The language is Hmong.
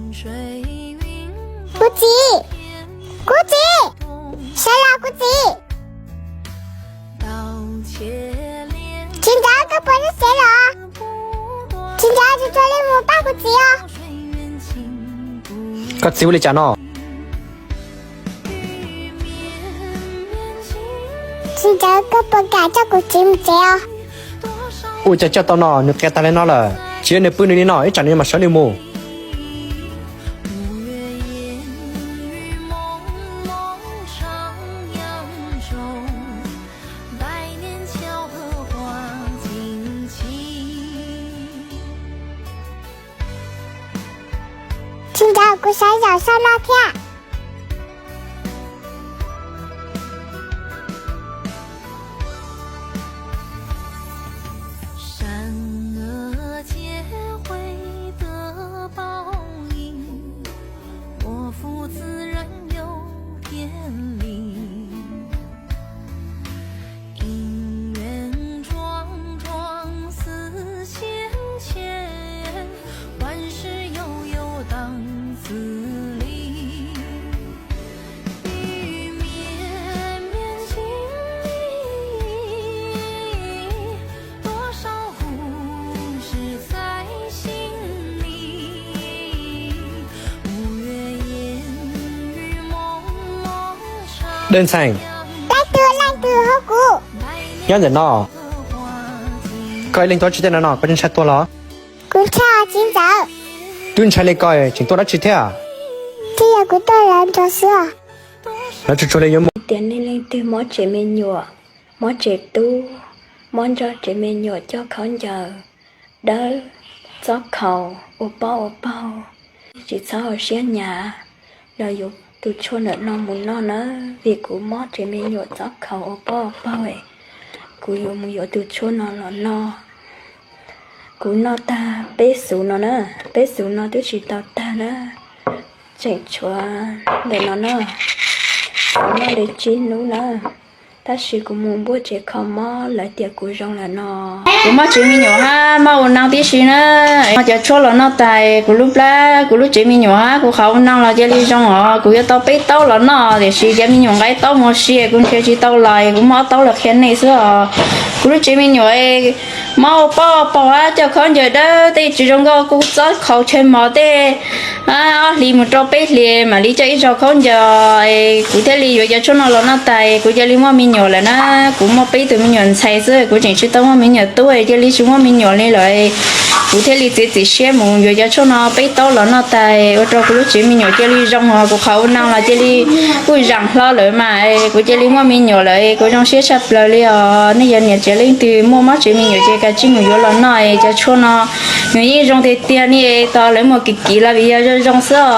Kuv txiv, kuv txiv, sawv los kuv txiv. Txiv ntxawm, koj puas tau tsev los? Txiv ntxawm, tsis tau li mus pab kuv txiv os. Koj txiv ua li cas no? Txiv ntxawm, koj puas kam coj kuv txiv mus tsev os? Ua cas coj tau no, nws qias tag li no lawm, tsis yog nws pw nws li no, ib tsam nws mam sawv nws mus. Txiv ntxawm, kuv sawv zaum so no thiab. Dej Ntxhee, leej twg, leej twg hu kuv? Nyob ntawm no, koj ib leeg tuaj dab tsi tej no no, koj tsis ntshai tuag los? Kuv ntshai os txiv ntxawm. Twb ntshai li ko tseem tuaj dab tsi thiab? Twb yog kuv tuaj lawv nrog xwb os. Lawv tsuag tsuag li yuav mus. Tias nej leej twg mob tsev me nyuam, mob tsev tub, mob nrog tsev me nyuam coj khaub ncaws dawb, txob khaus ua pob ua paug, tsis txhob hauv siab hnyav, los yuav tus tshuaj ntawm no mus noj na, vim kuv mob tsev me nyuam txob khaus ua pob ua paug, kuv yuav mus yuav tus tshuaj no los noj. Kuv noj tag peb xuv no na, peb xuv no twb tsis tau tag na, tseem tshuav ntawm no na, kuv noj li tsib hnub na, tab sis kuv mus npuaj tsev kho mob lawv tias kuv zoo lawm no. Kuv mob tsev me nyuam hab mob ua neej tib si na, cov tshuaj los noj tas kuv lub plab, kuv lub tsev me nyuam hab kuv qhov ua neej los cia li zoo os. Kuv yuav tau peb taub los noj, tiam sis cov me nyuam nqa ib taub mus ua si kuv nrhiav tsis tau los, kuv muaj ob taub los qhia nej xwb os. Kuv lub tsev me nyuam mob ua pob paug hab coj khaub ncaws dawb, tej tsis zoo nkauj, kuv txob khaus tshav mos tej, ob hlis mus rau peb hlis mam li coj ib zaug khaub ncaws. Kuv thiaj li yuav cov tshuaj no los noj tas kuv cia li muaj me nyuam lawm na. Kuv muaj peb tug me nyuam ntxhais xwb, kuv tseem tsis tau muaj me nyuam tub, cia li tsis muaj me nyuam li lawm. Kuv thiaj li txiav txim siab mus yuav cov tshuaj no peb taub los noj tas ua rau kuv lub tsev me nyuam cia li zoo os, kuv qhov ua neej los cia li kuj zaam hlo lawm mas, kuv cia li muaj me nyuam lawm, kuv zoo siab tshaj plaws li os. Nej yog niam tsev leej twg muaj mob tsev me nyuam ces kav tsij mus yuav los noj, cov tshuaj no nws yeej zoo tiag tiag ni, tos lawv muag kim kim los vim yog zoo zoo xwb.